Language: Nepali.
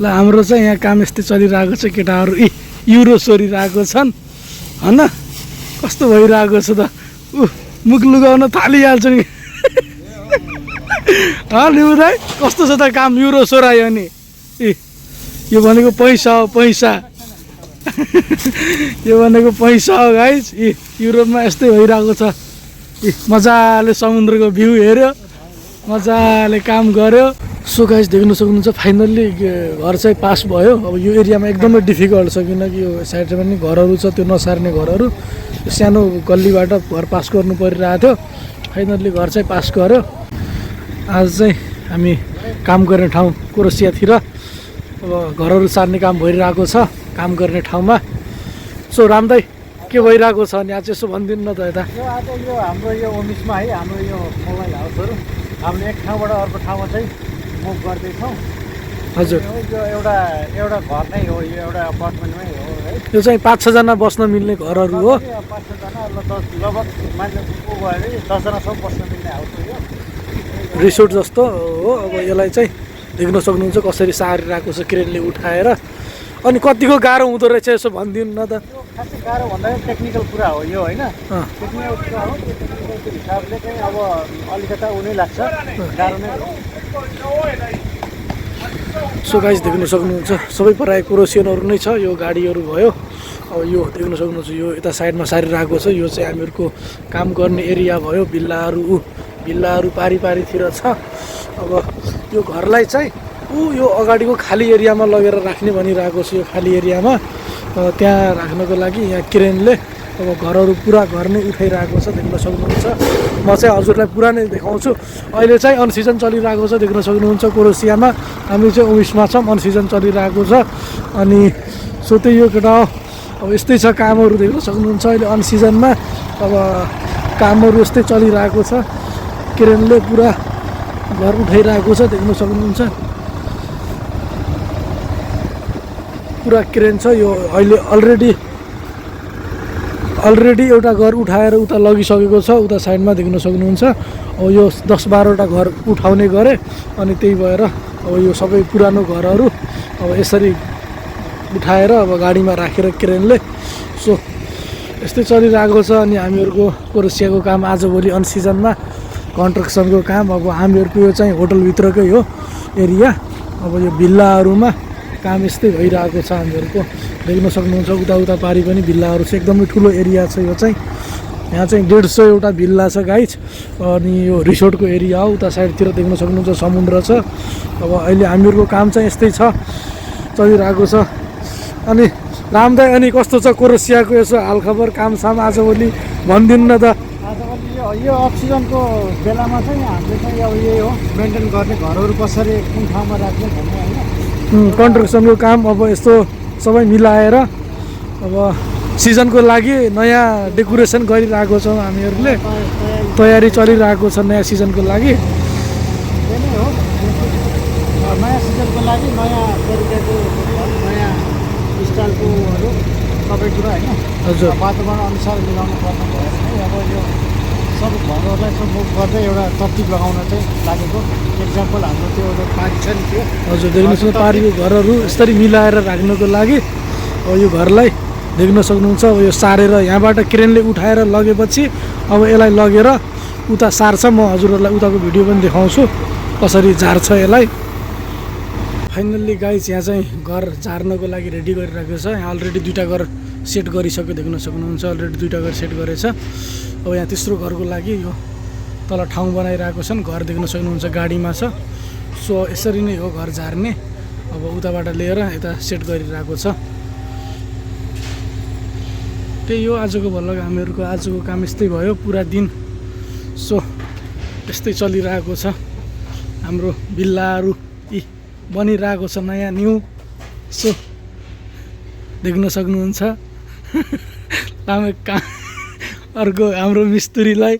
ल हाम्रो चाहिँ यहाँ काम यस्तै चलिरहेको छ केटाहरू युरो सोरिरहेको छन् हैन कस्तो भइरहेको छ त मुख लुगाउन थालिहाल्छ नि लिउँदै कस्तो छ त काम युरो सोरायो नि यो भनेको पैसा हो पैसा यो भनेको पैसा हो गाइस युरोपमा यस्तै भइरहेको छ मजाले समुद्रको भ्यू हेऱ्यो मजाले काम गर्यो सो गाइस देख्न सक्नुहुन्छ फाइनल्ली घर चाहिँ पास भयो अब यो एरियामा एकदमै डिफिकल्ट छ किनकि यो साइडमा पनि घरहरू छ त्यो नसार्ने घरहरू सानो गल्लीबाट घर पास गर्नु परिरहेको थियो फाइनल्ली घर चाहिँ पास गर्यो आज चाहिँ हामी काम गर्ने ठाउँ क्रोसियातिर अब घरहरू सार्ने काम भइरहेको छ काम गर्ने ठाउँमा सो रामदाई के भइरहेको छ अनि आज यसो भनिदिनु न त यता आज यो हाम्रो यो ओमिसमा है हाम्रो यो मोबाइल हाउसहरू हामीले एक ठाउँबाट अर्को ठाउँमा चाहिँ मुभ गर्दैछौँ हजुर यो एउटा घर नै हो यो एउटा अपार्टमेन्टमै हो है यो चाहिँ 5-6 जना बस्न मिल्ने घरहरू हो 5-6 जना लगभग मान्छे को भयो भने 10 जनासम्म बस्न मिल्ने हाउस हो यो रिसोर्ट जस्तो हो अब यसलाई चाहिँ देख्न सक्नुहुन्छ कसरी सारिरहेको छ क्रेनले उठाएर अनि कतिको गाह्रो हुँदो रहेछ यसो भनिदिनु न त खासै गाह्रो भन्दा टेक्निकल कुरा हो यो होइन टेक्निकल कुरा हो त्यो टेक्निकलको हिसाबले चाहिँ अब अलिकता उनी लाग्छ गाह्रो नै हो सो गाइस देख्न सक्नुहुन्छ सबै प्रायः क्रोसियनहरू नै छ यो गाडीहरू भयो अब यो देख्न सक्नुहुन्छ यो यता साइडमा सारिरहेको छ यो चाहिँ हामीहरूको काम गर्ने एरिया भयो भिल्लाहरू पारितिर छ अब यो घरलाई चाहिँ यो अगाडिको खाली एरियामा लगेर राख्ने भनिरहेको छु यो खाली एरियामा त्यहाँ राख्नको लागि यहाँ क्रेनले अब घरहरू पुरा घर नै उठाइरहेको छ देख्न सक्नुहुन्छ म चाहिँ हजुरलाई पुरा नै देखाउँछु अहिले चाहिँ अनसिजन चलिरहेको छ देख्न सक्नुहुन्छ क्रोसियामा हामी चाहिँ उइसमा छौँ अनसिजन चलिरहेको छ अनि सो त्यही यो केटा अब यस्तै छ कामहरू देख्न सक्नुहुन्छ अहिले अनसिजनमा अब कामहरू यस्तै चलिरहेको छ क्रेनले पुरा घर उठाइरहेको छ देख्न सक्नुहुन्छ पुरा क्रेन छ यो अहिले अलरेडी एउटा घर उठाएर उता लगिसकेको छ उता साइडमा देख्न सक्नुहुन्छ अब यो 10-12वटा घर उठाउने गरे अनि त्यही भएर अब यो सबै पुरानो घरहरू अब यसरी उठाएर अब गाडीमा राखेर क्रेनले सो यस्तै चलिरहेको छ अनि हामीहरूको क्रोसियाको काम आजभोलि अनसिजनमा कन्स्ट्रक्सनको काम अब हामीहरूको यो चाहिँ होटलभित्रकै हो एरिया अब यो भिल्लाहरूमा काम यस्तै भइरहेको छ हामीहरूको देख्न सक्नुहुन्छ उता पारि पनि भिल्लाहरू छ एकदमै ठुलो एरिया छ यो चाहिँ यहाँ चाहिँ 150 एउटा भिल्ला छ गाइज अनि यो रिसोर्टको एरिया हो उता साइडतिर देख्न सक्नुहुन्छ समुद्र छ अब अहिले हामीहरूको काम चाहिँ यस्तै छ चलिरहेको छ अनि रामदाई अनि कस्तो छ क्रोसियाको यसो हालखबर कामसाम आजभोलि भनिदिनु न त आजभोलि यो अक्सिजनको बेलामा चाहिँ हामीले चाहिँ अब यही हो मेन्टेन गर्ने घरहरू कसरी कुन ठाउँमा राख्ने भन्ने होइन कन्स्ट्रक्सनको काम अब यस्तो सबै मिलाएर अब सिजनको लागि नयाँ डेकोरेसन गरिरहेको छौँ हामीहरूले तयारी चलिरहेको छ नयाँ सिजनको लागि नयाँ सिजनको लागि नयाँ तरिकाको नयाँ स्टाइलकोहरू सबै कुरा होइन हजुर वातावरण अनुसार मिलाउनु पर्ने भएर चाहिँ अब यो सबै घरहरूलाई चाहिँ मुभ गर्दै एउटा तरतिब लगाउन चाहिँ लागेको एक्जाम्पल हाम्रो त्यो एउटा पारी छ नि त्यो हजुर देख्नुहोस् न पारीको घरहरू यसरी मिलाएर राख्नको लागि अब यो घरलाई देख्न सक्नुहुन्छ अब यो सारेर यहाँबाट क्रेनले उठाएर लगेपछि अब यसलाई लगेर उता सार्छ म हजुरहरूलाई उताको भिडियो पनि देखाउँछु कसरी झार्छ यसलाई फाइनल्ली गाइज यहाँ चाहिँ घर झार्नको लागि रेडी गरिरहेको छ यहाँ अलरेडी 2टा घर सेट गरिसक्यो देख्न सक्नुहुन्छ अलरेडी 2टा घर सेट गरेछ अब यहाँ तेस्रो घरको लागि यो तल ठाउँ बनाइरहेको छन् घर देख्न सक्नुहुन्छ गाडीमा छ सो यसरी नै हो घर झार्ने अब उताबाट लिएर यता सेट गरिरहेको छ त्यही हो आजको भ्लग हामीहरूको आजको काम यस्तै भयो पुरा दिन सो यस्तै चलिरहेको छ हाम्रो भिल्लाहरू बनिरहेको छ नयाँ न्यू सो देख्न सक्नुहुन्छ अर्को हाम्रो मिस्त्रीलाई